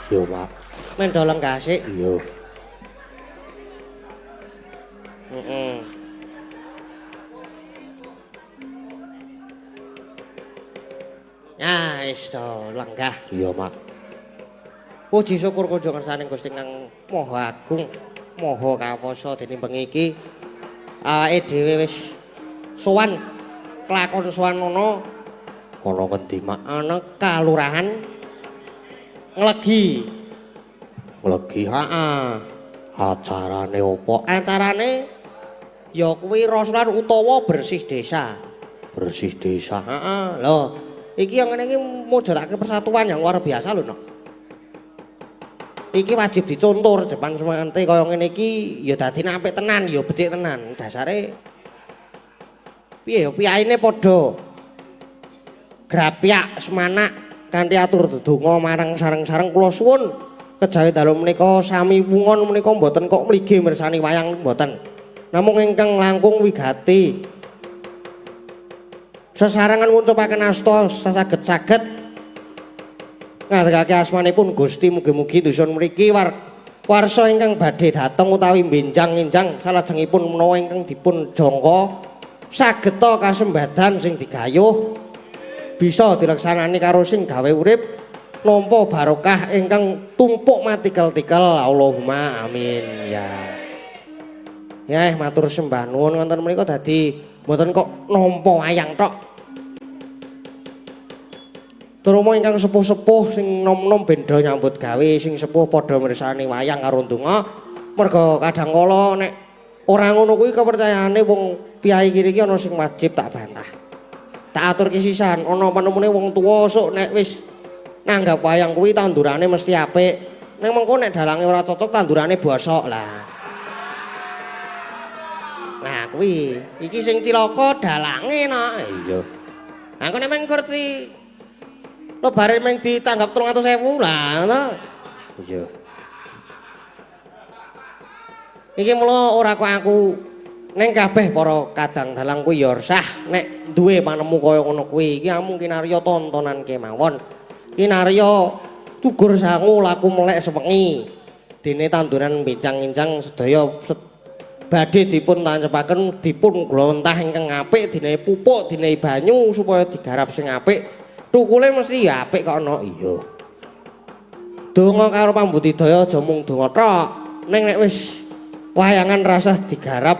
A: Iya, Pak.
B: Mendo lenggah sik.
A: Iya.
B: Heeh. Ya wis to lenggah.
A: Iya, Mak.
B: Puji syukur kunjung ngersane Gusti kang Maha Agung, Maha Kawasa dene bengi iki awake dhewe wis sowan kelakon sowan ana
A: Ana ngendi, Mak?
B: Ana kalurahan Nglegi.
A: Nglegi.
B: Heeh.
A: Acarane opo?
B: Acarane ya kuwi rasulan utawa bersih desa.
A: Bersih desa.
B: Heeh. Lho, iki yang ngene iki mujudake persatuan yang luar biasa lho, Nok. Iki wajib dicontoh Jepang semangate kaya ngene iki ya dadi apik tenan, ya becik tenan. Dasare piye ya piyaine padha grapyak semanak kanthi atur dedonga marang sareng-sareng. Kula suwun kejawi dalu menika sami wungon menika mboten kok mligi mirsani wayang mboten. Namung ingkang langkung wigati sesarengan nguncupaken asta sasaged-saged ngadegake asmanipun Gusti. Mugi-mugi dusun mriki warsa ingkang badhe dhateng utawi benjang-enjang salajengipun menawa ingkang dipun jangka sageta kasembadan sing digayuh bisa dilaksanani karo sing gawe urip nampa barokah ingkang tumpuk matikel-tikel. Allahumma amin. Ya. Ya matur sembah nuwun wonten menika dadi mboten kok nampa wayang tok. Terutama ingkang sepuh-sepuh sing nom-nom benda nyambut gawe, sing sepuh padha mirsani wayang karo ndonga. Merga kadang kala nek ora ngono kuwi kepercayaane wong piyai kiri iki ana sing wajib tak bantah. Tak aturke sisan, ana penemune wong tuwa sok nek wis nanggap wayang kuwi tandurane mesti apik. Ning mengko nek dalange ora cocok tandurane bosok lah. Nah kuwi iki sing cilaka dalange nak. Iya. Aku nek meng ngerti lebare meng ditanggap 300.000 lah ngono.
A: Iya.
B: Iki mula ora kok aku ning kabeh para kadang dalang kuwi ya sah nek duwe panemu kaya ngono kuwi. Iki amung kinarya tontonan kemawon. Kinarya tugur sangu laku melek sewengi. Dene tanduran bencang-encang sedaya badhe dipun tancepaken dipun glontah ingkang apik, dine pupuk, dine banyu supaya digarap sing apik. Tukule mesti ya apik kok ana. Iya. Donga karo pambudidaya aja mung donga tok. Ning nek wis wayangan rasah digarap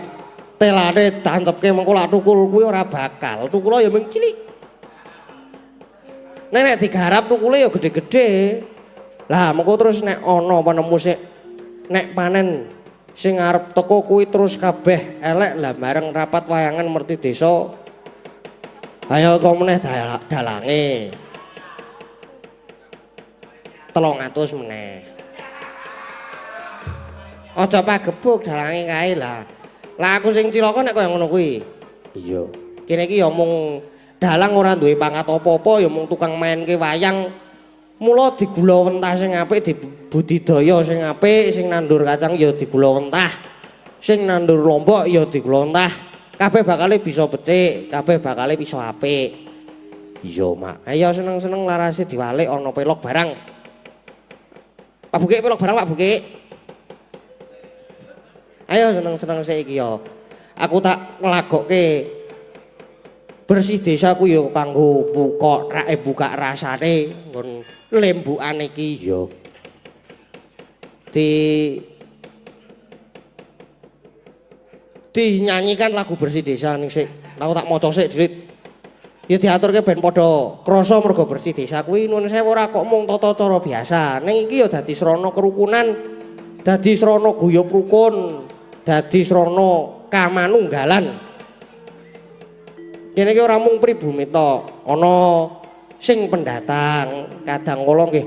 B: telane tancepke mengko lak tukul kuwi ora bakal. Tukule ya mung cilik. Nek nek digarap tukule ya gede-gede. Lah mengko terus nek ana penemu sik nek panen sing arep teko kuwi terus kabeh elek lah bareng rapat wayangan merti desa. Ayo kok meneh dalange. 300 meneh. Aja pagebuk dalange kae lah. Lah aku sing cilaka nek kaya ngono kuwi.
A: Iya.
B: Kene iki ya mung dalang ora duwe pangkat apa-apa, ya mung tukang mainke wayang. Mula digula wentah sing apik, dibudidaya sing apik, sing nandur kacang ya digula wentah. Sing nandur lombok ya digula wentah. Kabeh bakale bisa becik, kabeh bakale bisa apik. Iya, Mak. Ayo seneng-seneng larase diwalik ana pelok barang. Pak Bukik pelok barang Pak Bukik. Ayo seneng-seneng sik iki ya. Aku tak nglagokke bersih desa ku ya kanggo buka rake buka rasane nggon lembukan iki ya. Dinyanyikan lagu bersih desa ning sik. Aku tak maca sik drit. Ya diaturke ben padha krasa mergo bersih desa kuwi nuwun sewu ora kok mung tata cara biasa. Ning iki ya dadi srana kerukunan, dadi srana guyub rukun, dadi srana kamanunggalan. Kene iki ora mung pribumi tok, ana sing pendatang, kadang kala nggih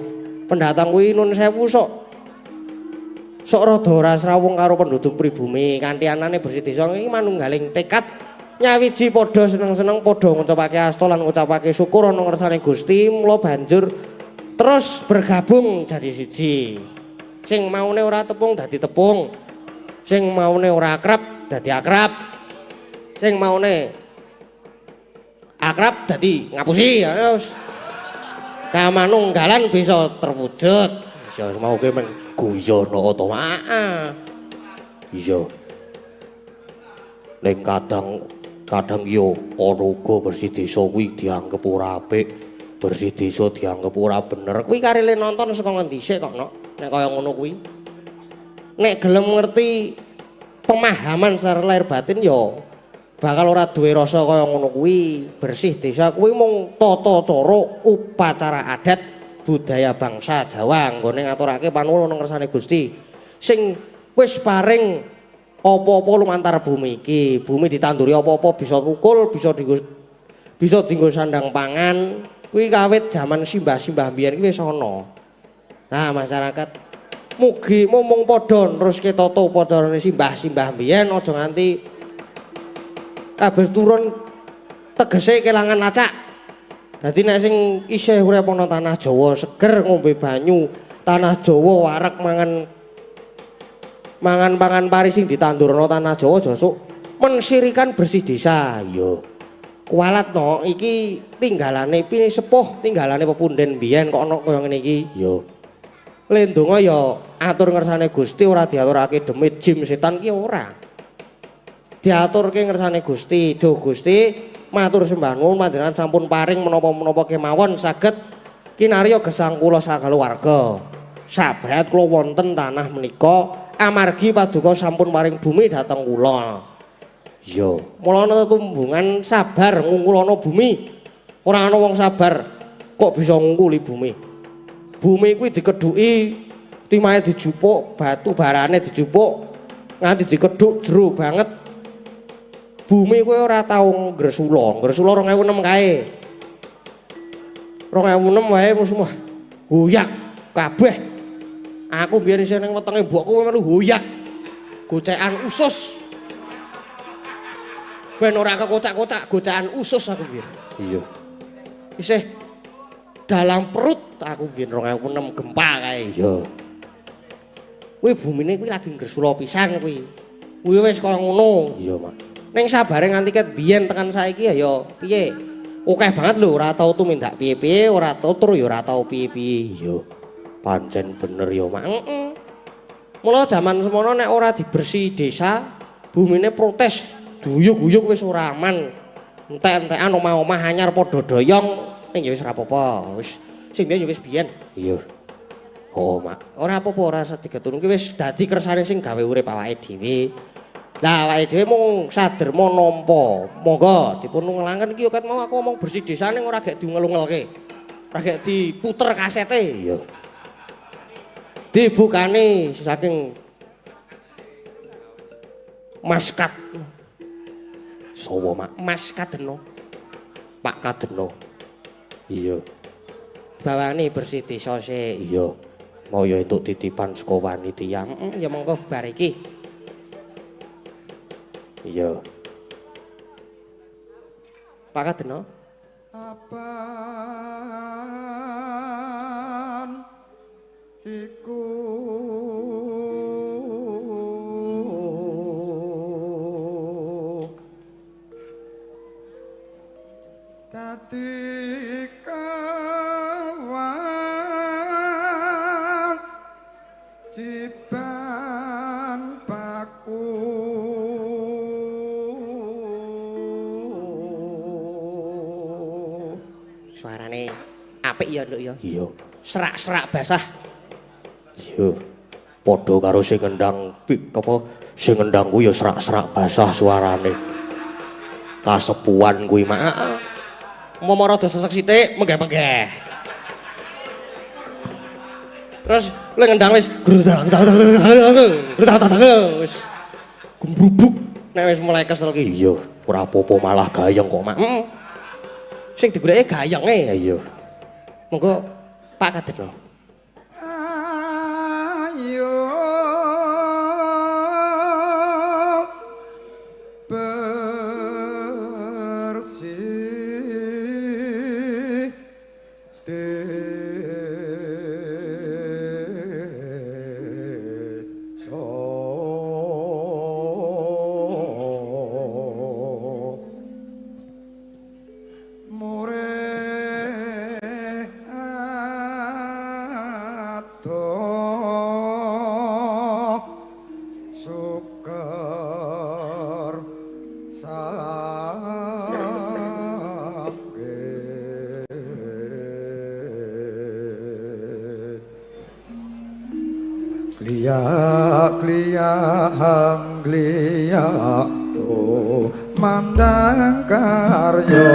B: pendatang kuwi nuwun sewu sok rada ora srawung karo penduduk pribumi. Kanthi anane bersih desa iki manunggaling tekad nyawiji padha seneng-seneng padha ngucapake asta lan ngucapake syukur ana ngersane Gusti. Mula banjur terus bergabung dadi siji. Sing maune ora tepung dadi tepung, sing maune ora akrab dadi akrab, sing maune akrab dadi ngapusi. Ya wis kamanunggalan bisa terwujud.
A: Iya mau kowe men guyon to, Mak. Iya. Ning kadang yo ana uga bersih desa kuwi dianggep ora apik, bersih desa dianggep ora bener.
B: Kuwi karele nonton saka ngendi sik kok, Nok? Nek kaya ngono kuwi. Nek gelem ngerti pemahaman secara lahir batin yo bakal ora duwe rasa kaya ngono kuwi. Bersih desa kuwi mung tata cara upacara adat budaya bangsa Jawa nggone ngaturake panuwun nang ngersane Gusti sing wis paring apa-apa lumantar bumi iki. Bumi ditanduri apa-apa bisa tukul, bisa dienggo sandang pangan. Kuwi kawit jaman simbah-simbah mbiyen kuwi wis ana. Nah, masyarakat mugi mung padha neruske tata upacarane simbah-simbah mbiyen, aja nganti kabeh turun tegese kelangan lacak. Dadi nek sing isih urip ana tanah Jawa seger ngombe banyu, tanah Jawa wareg mangan pangan pari sing ditandur ana tanah Jawa aja sok mensirikan bersih desa. Iya. Kualat no iki tinggalane pini sepuh, tinggalane pepunden biyen kok ana kaya ngene iki. Iya. Lendonga ya atur ngersane Gusti, ora diaturake demit jim setan ki ora. Diaturke ngersane Gusti. Duh Gusti, matur sembah nuwun panjenengan sampun paring menapa-menapa kemawon saged kinarya gesang kula sakaluwarga. Sabrat kula wonten tanah menika amargi paduka sampun paring bumi dhateng kula. Iya, mula ana tetumbungan sabar ngungkulana bumi. Ora ana wong sabar kok bisa ngungkuli bumi. Bumi kuwi dikedhuki, timahe dijupuk, batu barane dijupuk nganti dikedhuk jero banget. Bumi kuwi ora tau ngresula, ngresula 2006 kae. 2006 wae musuh hoyak kabeh. Aku biyen isih ning wetenge mbokku melu hoyak. Gocekan usus. Ben ora kekocak-kocak, gocekan usus aku biyen.
A: Iya.
B: Isih dalam perut aku biyen 2006 gempa kae.
A: Iya.
B: Kuwi bumine kuwi lagi ngresula pisan kuwi. Kuwi wis kaya ngono.
A: Iya, Mak.
B: Ning sabare nganti ket biyen tekan saiki ya piye? Akeh banget lho, ora tau tumindak piye-piye, ora tau tur ya ora tau piye-piye.
A: Iya. Pancen bener ya, Mak.
B: Heeh. Mula jaman semono nek ora dibersih desa, bumine protes, duyuk-uyuk wis ora aman. Entek-entekan omah-omah anyar padha doyong, ning ya wis ora apa-apa. Wis sing biyen ya wis biyen.
A: Iya. Oh, Mak.
B: Ora apa-apa, ora sedigetun ki wis dadi kersane sing gawe urip awake dhewe. Lah awake dhewe mung saderma nampa. Monggo dipun ngelangen iki ket mau aku ngomong bersih desa ning ora gek diungel-ungelke. Ora gek diputer kasete.
A: Iya.
B: Dibukane saking Maskat.
A: Sowo, Mak?
B: Mas Kadeno.
A: Pak Kadeno. Iya.
B: Bawane bersih desa sik.
A: Iya. Mau ya entuk titipan saka panitia.
B: Heeh, ya monggo bar iki.
A: Iya.
B: Pak Kadeno.
C: Apan iku dadi kewajiban baku.
B: Suarane apik ya, Nduk ya.
A: Iya.
B: Serak-serak basah.
A: Iya. Padha karo sing ngendang pik apa sing ngendang kuwi ya serak-serak basah suarane. Kasepuan kuwi, Mak.
B: Heeh. Umpama rada sesek sithik, menggeh-menggeh. Terus le ngendang wis wis gembrubuk nek wis mulai kesel ki.
A: Iya, ora apa-apa malah gayeng kok, Mak.
B: Heeh. Sing digoleki gayenge.
A: Iya.
B: Monggo Pak Kadeno.
C: Ayo bersih desa. Murih adoh Kliyak kliyak hang kliyak tumandang karya.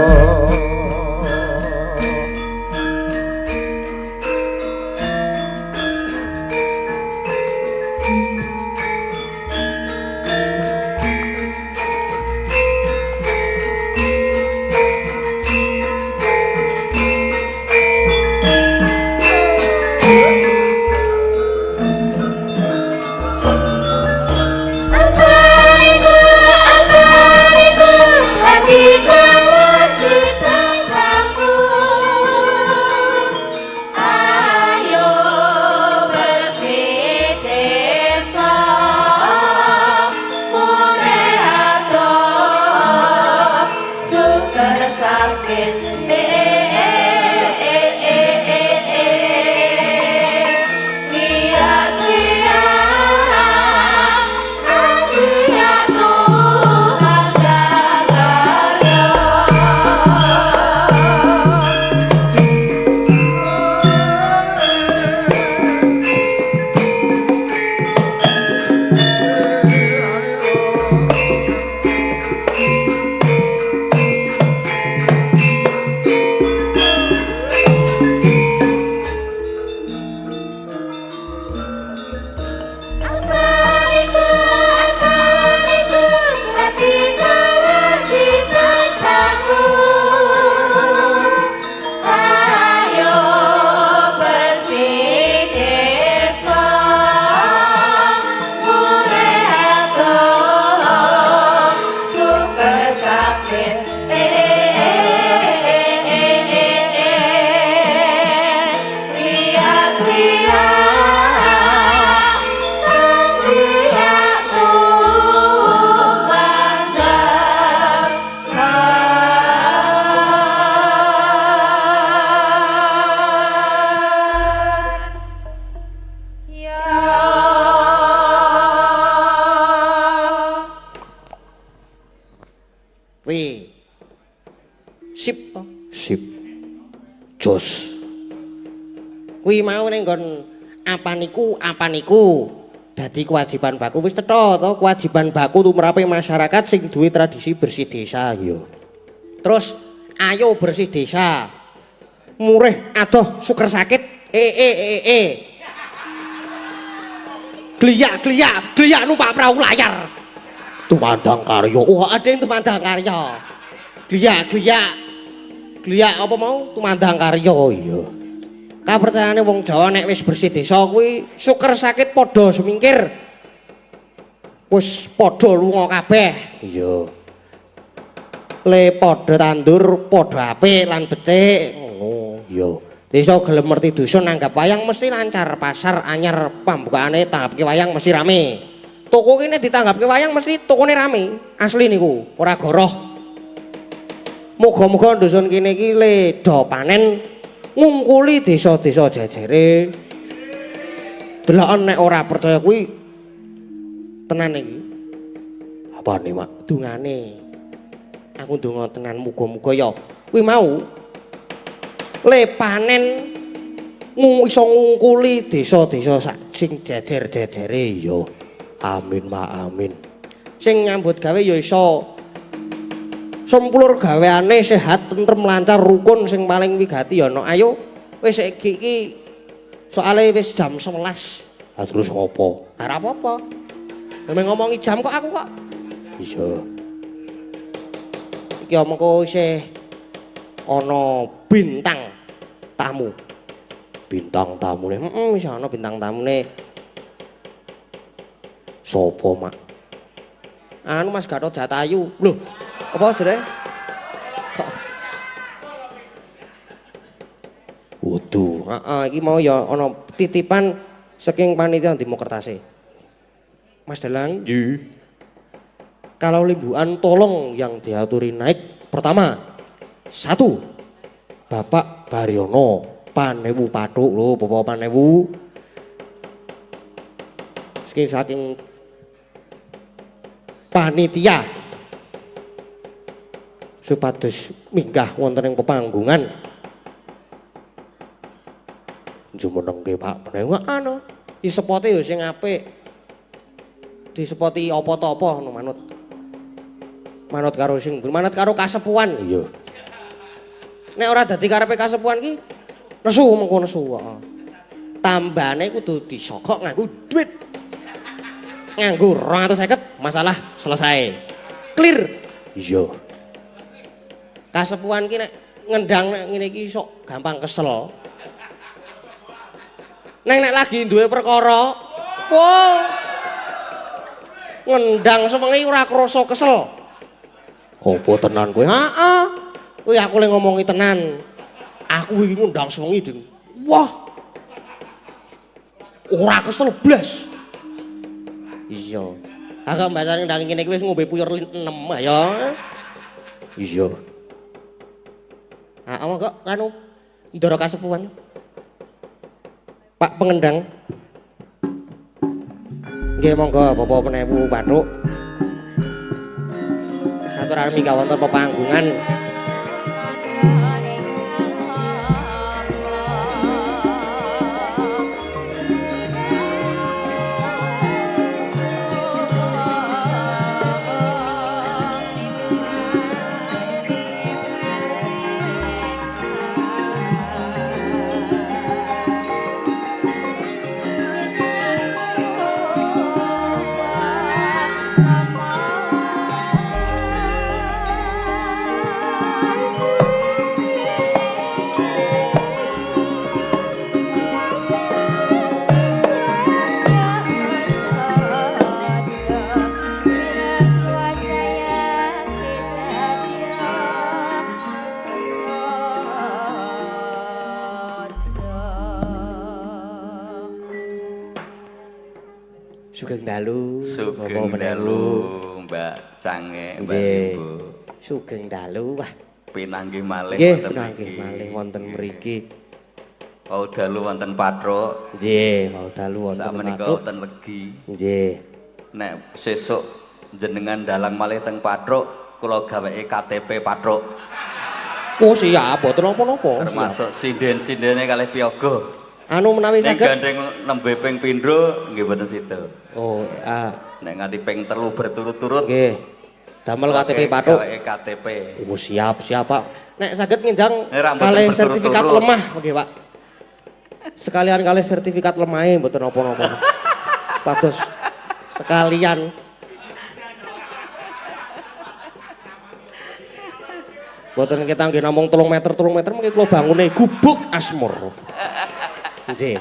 B: Sip to.
A: Sip. Jos.
B: Kuwi mau ning nggon apa niku dadi kewajiban baku wis cetha to, kewajiban baku tumrape masyarakat sing duwe tradisi bersih desa ya. Terus ayo bersih desa. Murih adoh suker sakit e e e e. Gliyak gliyak gliyak numpak perahu layar.
A: Tumandang karya.
B: Wah, ada yang tumandang karya. Gliyak gliyak gliyak apa mau tumandang karya iya. Kapercayane wong Jawa nek wis bersih desa kuwi suker sakit padha sumingkir. Wis padha lunga kabeh.
A: Iya.
B: Le padha tandur, padha apik lan becik ngono.
A: Iya.
B: Desa gelem merti dusun nanggap wayang mesti lancar, pasar anyar pambukane tanggapke wayang mesti rame. Toko kene ditanggapke wayang mesti tokone rame. Asli niku, ora goroh. Muga-muga dusun kene iki le do panen ngungkuli desa-desa jejere. Deloken nek ora percaya kuwi tenan iki.
A: Apane, Mak?
B: Dungane. Aku ndonga tenan muga-muga ya kuwi mau le panen iso ngungkuli desa-desa sak sing jejer-jejere
A: ya. Amin, Mak, amin.
B: Sing nyambut gawe ya iso sempulur gaweane sehat, tentrem, lancar, rukun, sing paling wigati ya no. Ayo wis iki iki soale wis jam 11.
A: Ah terus ngopo?
B: Ora apa-apa. Lha ngomongi jam kok aku kok.
A: Iya.
B: Iki omongku isih ana bintang tamu.
A: Bintang tamune?
B: Heeh, isih ana bintang tamune.
A: Sopo, Mak?
B: Anu Mas Gatot Jatayu. Lho, apa jenenge? Kok
A: Waduh,
B: heeh, iki mau ya ana titipan saking panitia ndimo kertase. Mas Dalang,
A: nggih.
B: Kalau limbukan tolong yang diaturi naik pertama. 1. Bapak Baryono Panewu Pathuk lho, Bapak Panewu. Saking panitia supados minggah wonten ing pepanggungan.
A: Jumenengke Pak Panewu
B: anu. Disepote ya sing apik. Disepoti apa ta apa ngono manut. Manut karo sing manut karo kasepuhan. Iya. Nek ora dadi karepe kasepuhan ki nesu mengko nesu heeh. Tambane kudu disokok nganggo duit. Nganggo 250 masalah selesai. Clear. Iya. Kasepuhan ki nek ngendang nek ngene iki sok gampang kesel. Neng nek lagi duwe perkara, wah. Ngendang sewengi ora krasa kesel. Apa tenan kowe? Heeh. Kuwi aku le ngomongi tenan. Aku iki ngundang sewengi, Ding. Wah. Ora kesel blas. Iya. Aku mbasane ndang ngene iki wis ngombe puyur 6 ayo. Iya. Heeh kok anu ndara kasepuhan. Pak Pengendang. Nggih monggo Bapak Penewu Pathuk. Aturaken minggah wonten pepanggungan. Sugeng dalu,
D: Sugeng dalu, Mbak Cange, Mbak Ibu.
B: Sugeng dalu, wah.
D: Pinanggih malih
B: wonten mriki. Pinanggih malih wonten mriki.
D: Wau dalu wonten Pathuk.
B: Nggih, wau dalu wonten Pathuk.
D: Sakmenika wonten Legi.
B: Nggih.
D: Nek sesuk jenengan dalang malih teng Pathuk, kula gaweke KTP Pathuk.
B: Oh siap, mboten napa-napa.
D: Termasuk sinden-sindene kalih piyaga.
B: Anu menawi saged
D: gandeng nembe ping pindho nggih mboten sida.
B: Oh, ah.
D: Nek nganti ping 3 berturut-turut
B: nggih. Damel KTP Pathuk.
D: KTP.
B: Oh, siap, siap, Pak. Nek saged nginjang kalih sertifikat lemah nggih, Pak. Sekalian kalih sertifikat lemahe mboten napa-napa. Pados sekalian. Mboten kita nggih namung 3 meter 3 meter mengki kula bangune gubuk asmara. Nggih.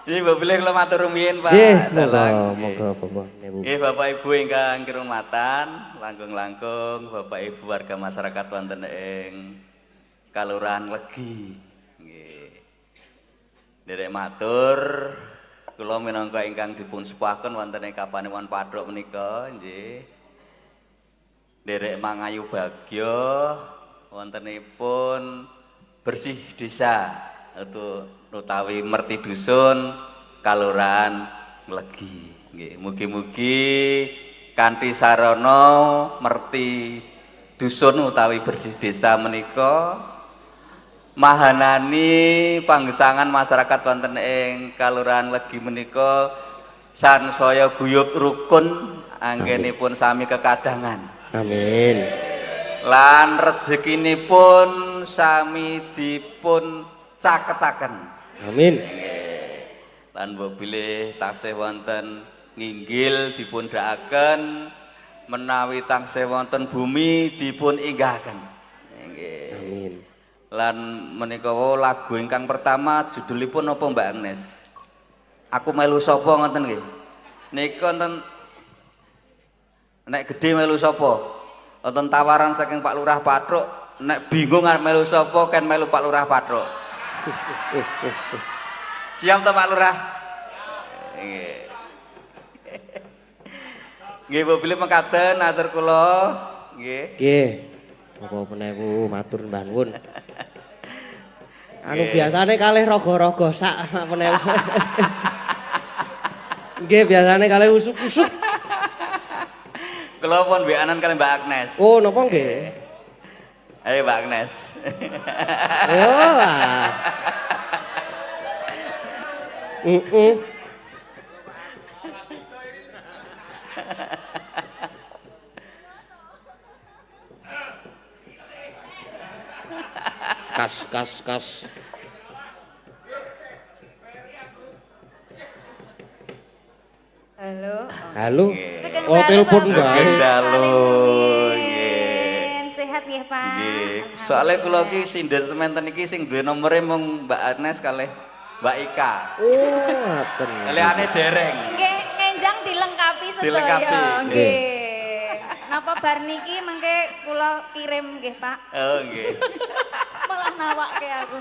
D: Nggih, Mbok bilih kula matur rumiyin, Pak.
B: Nggih, monggo, monggo Bapak.
D: Nggih, Bapak Ibu ingkang kirumatan, langkung-langkung Bapak Ibu warga masyarakat wonten ing Kalurahan Legi. Nggih. Nderek matur kula minangka ingkang dipun sepuhaken wonten ing Kapanewon Pathuk menika, nggih. Nderek mangayu bagya wontenipun bersih desa atau utawi merti dusun Kalurahan Legi. Nggih, mugi-mugi kanthi sarana merti dusun utawi bersih desa menika mahanani panggesangan masyarakat wonten ing Kalurahan Legi menika sansaya guyub rukun anggenipun sami kekadangan.
B: Amin.
D: Lan rezekinipun sami dipun caketaken.
B: Amin.
D: Lan mbok bilih taksih wonten nginggil dipun dhakaken, menawi taksih wonten bumi dipun inggahaken. Nggih.
B: Amin.
D: Lan menika lagu ingkang pertama judulipun napa Mbak Agnes? Aku melu sapa ngoten nggih. Niku wonten nek gedhe melu sapa? Wonten tawaran saking Pak Lurah Pathuk, nek bingung arep melu sapa ken melu Pak Lurah Pathuk. Siap ta Pak Lurah? Nggih. Nggih, mbok bilih mekaten atur kula. Nggih.
B: Nggih. Bapak penewu matur mbah nuwun. Anu biasane kalih raga-raga sak penewu. Nggih, biasane kalih usuk-usuk.
D: Kula pun WA-an kalih Mbak Agnes.
B: Oh, napa nggih?
D: Ayo Mbak Agnes.
B: Oh. Heeh. Kas kas kas.
E: Halo.
B: Halo. Oh telepon bae.
D: Dalu nggih.
E: Sehat nggih, Pak.
D: Nggih. Soale kula iki sinden sementen iki sing duwe nomere mung Mbak Agnes kalih Mbak Ika.
B: Oh, ngoten.
D: Liyane dereng.
E: Nggih, enjang dilengkapi sedaya.
D: Dilengkapi.
E: Nggih. Napa bar niki mengke kula kirim nggih, Pak.
D: Oh, nggih.
E: Malah nawake aku.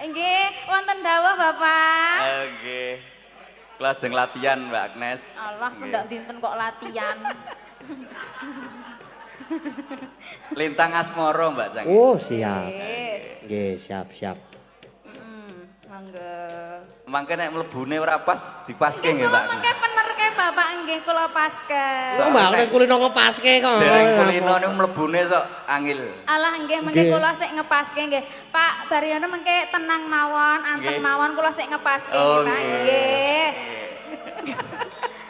E: Nggih, wonten dawuh Bapak.
D: Oh, nggih. Kula ajeng latihan Mbak Agnes.
E: Allah, pendak dinten kok latihan.
D: Lintang Asmara Mbak Sang.
B: Oh, siap. Nggih, siap, siap.
E: Mangga.
D: Mangke nek mlebune ora pas dipaske nggih, Mbak.
E: Mangke penerke Bapak nggih kula paske.
B: Oh, Mbak Agnes kulino ngepaske kok.
D: Dereng kulino niku mlebune sok angil.
E: Alah nggih mengke kula sik ngepaske nggih. Pak Baryono mengke tenang mawon, antep mawon kula sik ngepaske nggih, Pak. Nggih.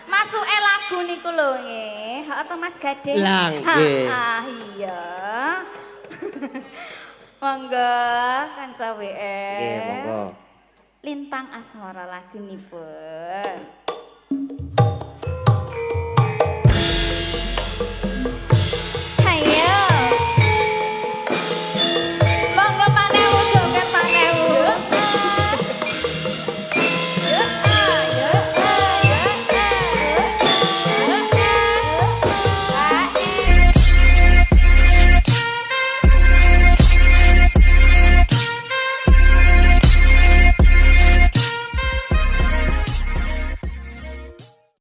E: Masuke lagu niku lho nggih. Heeh to Mas Gading?
B: Lah nggih.
E: Ah iya. Monggo kanca WS.
B: Nggih, monggo.
E: Lintang Asmara lagunipun.